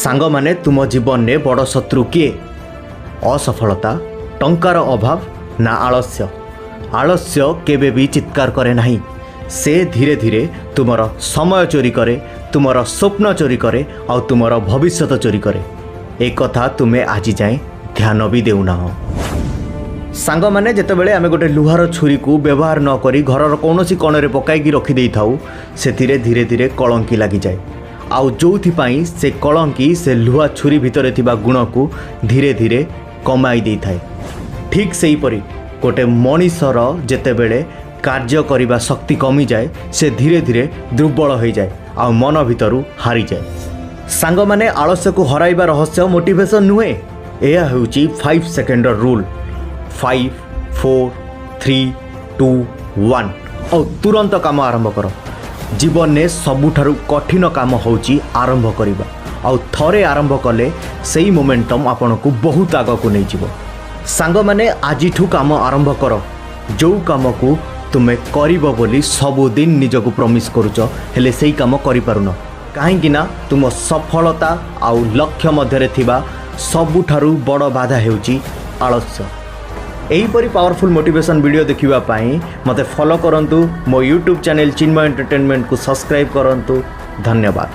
ସାଙ୍ଗମାନେ, ତୁମ ଜୀବନରେ ବଡ଼ ଶତ୍ରୁ କିଏ? ଅସଫଳତା, ଟଙ୍କାର ଅଭାବ ନା ଆଳସ୍ୟ? ଆଳସ୍ୟ କେବେ ବି ଚିତ୍କାର କରେ ନାହିଁ। ସେ ଧୀରେ ଧୀରେ ତୁମର ସମୟ ଚୋରି କରେ, ତୁମର ସ୍ୱପ୍ନ ଚୋରି କରେ ଆଉ ତୁମର ଭବିଷ୍ୟତ ଚୋରି କରେ। ଏକଥା ତୁମେ ଆଜି ଯାଏଁ ଧ୍ୟାନ ବି ଦେଉନାହଁ। ସାଙ୍ଗମାନେ, ଯେତେବେଳେ ଆମେ ଗୋଟେ ଲୁହାର ଛୁରୀକୁ ବ୍ୟବହାର ନ କରି ଘରର କୌଣସି କୋଣରେ ପକାଇକି ରଖିଦେଇଥାଉ, ସେଥିରେ ଧୀରେ ଧୀରେ କଳଙ୍କି ଲାଗିଯାଏ। ଆଉ ଯେଉଁଥିପାଇଁ ସେ କଳଙ୍କି ସେ ଲୁହା ଛୁରୀ ଭିତରେ ଥିବା ଗୁଣକୁ ଧୀରେ ଧୀରେ କମାଇ ଦେଇଥାଏ। ଠିକ୍ ସେହିପରି ଗୋଟେ ମଣିଷର ଯେତେବେଳେ କାର୍ଯ୍ୟ କରିବା ଶକ୍ତି କମିଯାଏ, ସେ ଧୀରେ ଧୀରେ ଦୁର୍ବଳ ହୋଇଯାଏ ଆଉ ମନ ଭିତରୁ ହାରିଯାଏ। ସାଙ୍ଗମାନେ, ଆଳସ୍ୟକୁ ହରାଇବା ରହସ୍ୟ ମୋଟିଭେସନ୍ ନୁହେଁ। ଏହା ହେଉଛି 5 ସେକେଣ୍ଡର ରୁଲ୍। 5, 4, 3, 2, 1, ଆଉ ତୁରନ୍ତ କାମ ଆରମ୍ଭ କର। ଜୀବନରେ ସବୁଠାରୁ କଠିନ କାମ ହେଉଛି ଆରମ୍ଭ କରିବା। ଆଉ ଥରେ ଆରମ୍ଭ କଲେ ସେଇ ମୋମେଣ୍ଟମ୍ ଆପଣଙ୍କୁ ବହୁତ ଆଗକୁ ନେଇଯିବ। ସାଙ୍ଗମାନେ, ଆଜିଠୁ କାମ ଆରମ୍ଭ କର। ଯେଉଁ କାମକୁ ତୁମେ କରିବ ବୋଲି ସବୁଦିନ ନିଜକୁ ପ୍ରମିସ୍ କରୁଛ, ହେଲେ ସେଇ କାମ କରିପାରୁନ, କାହିଁକି ନା ତୁମ ସଫଳତା ଆଉ ଲକ୍ଷ୍ୟ ମଧ୍ୟରେ ଥିବା ସବୁଠାରୁ ବଡ଼ ବାଧା ହେଉଛି ଆଳସ୍ୟ। ଏହିପରି ପାୱାରଫୁଲ୍ ମୋଟିଭେସନ୍ ଭିଡ଼ିଓ ଦେଖିବା ପାଇଁ ମୋତେ ଫଲୋ କରନ୍ତୁ। ମୋ ୟୁଟ୍ୟୁବ୍ ଚ୍ୟାନେଲ୍ ଚିନ୍ମୟ ଏଣ୍ଟରଟେନମେଣ୍ଟକୁ ସବସ୍କ୍ରାଇବ୍ କରନ୍ତୁ। ଧନ୍ୟବାଦ।